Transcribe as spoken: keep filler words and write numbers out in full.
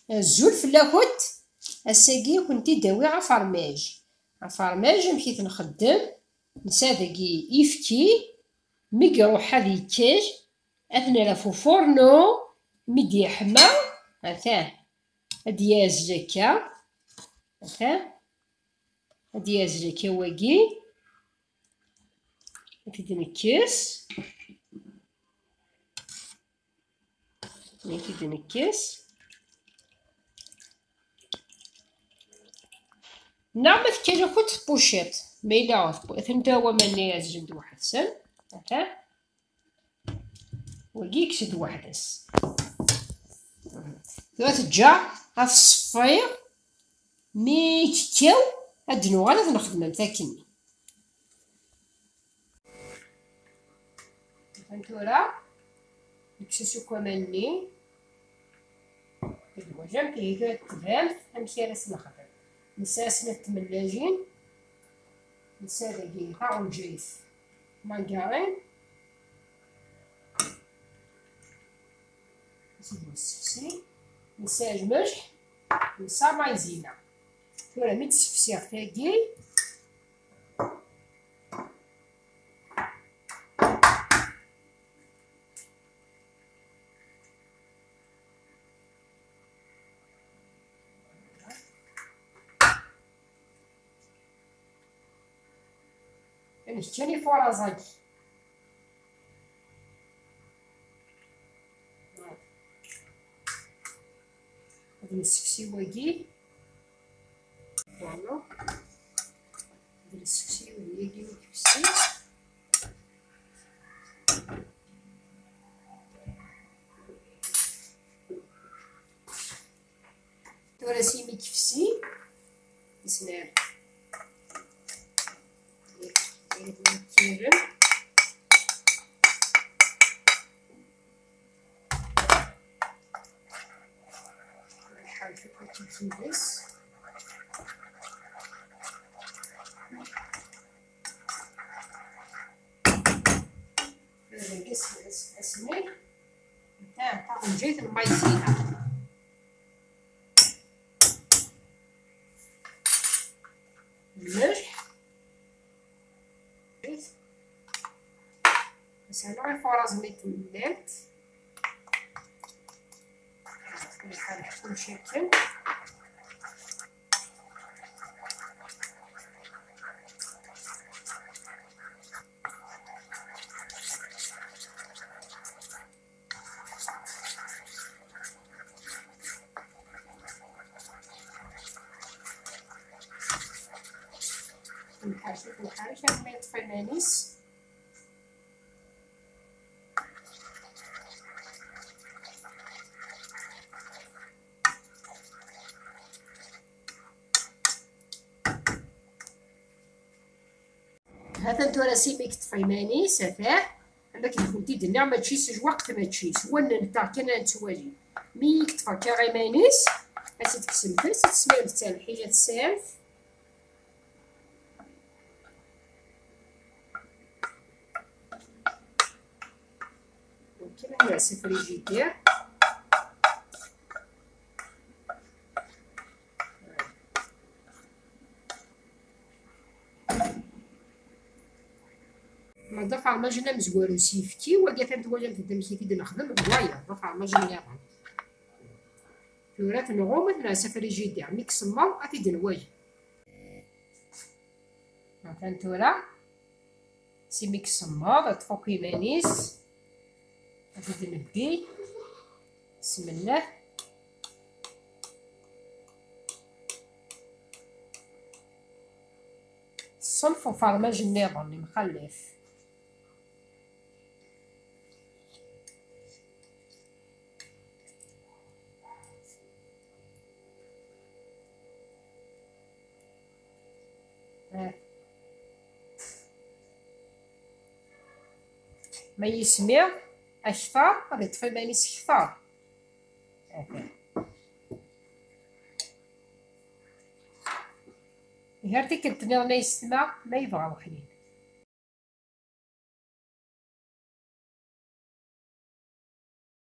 Azul fell-akent. Ass-agi, ad kent-id-awiɣ afermaj. Afermaj, amek i t-nxeddem? Nesɛa dagi ifki, mi iruḥ ad yekkel, ad t-nerr ɣef ufurnu, mi d-yeḥma, atan, ad d-yazzel akka, atan, ad d-yazzel akka wagi, ad t-id-nekkes. Mi t-id-nekkes, neɣ ma tekka-yakent tpuciṭ, ma yella ɣef atan da waman-nni ɛezlen-d weḥd-sen. Ata. Wagi yekkes-d weḥd-s. Tura teǧǧa ad tṣeffi, mi tekkaw, ad d-nuɣal ad nexdem am takkenni. Atan tura, nekkes-as akk aman-nni. Deg wajen, ihi tura tebɛemt amek ara s-nexdem. Nesɛa snat tmellajin, nesɛa dagi taɣenjayt, margarine, nesɛa lmelḥ, nesɛa maïzena. Tura mi d-ssefsiɣ tagi, amek kan ifuṛaẓ-agi. Ad nessefsi wagi. Voilà. Ad nessefsi wagi mi kefsi. Tura s imi kefsi, nesner. Nḥawl cwiṭ akken s. Asmi nta taɣenjayt n maïzena. Lmelḥ. Asɛa ifuṛaẓen i temellalt. Lḥal kullec akken. Nḥerrek, nḥerrek arma yeṭṭef iman-is. Ha-t-an tura s imi yeṭṭef iman-is, atah. Am akken i kent-id-nniɣ, mačči s lweqt, mačči s wallen-nteɣ kan ad nettwali. Mi yeṭṭef akka iman-is, ad tt-id-tekksemt, ad tt-tesmiremt d lḥila tesɛimt. Mumkin ad nɛas frijidir. Ma d afermaj-nni amezwaru s yefki, wagi atan twalamt-t amek i t-id-nexdem deg wayeḍ, d afermaj nniḍen. Tura ad t-nɣum, ad t-nɛas frijidir, mi isemmeḍ ad t-id-nwali. Atan tura, s imi isemmeḍ, ad tfuk iman-is, ad t-id-nebbi. Bismillah. Ṣṣenf ufermaj nniḍen imxallaf. Ah. Ma yismiḍ akter, ad iṭṭef iman-is kter. Atan. Gar tikkelt nniḍen a yessetma, ma yebɣa weḥnin.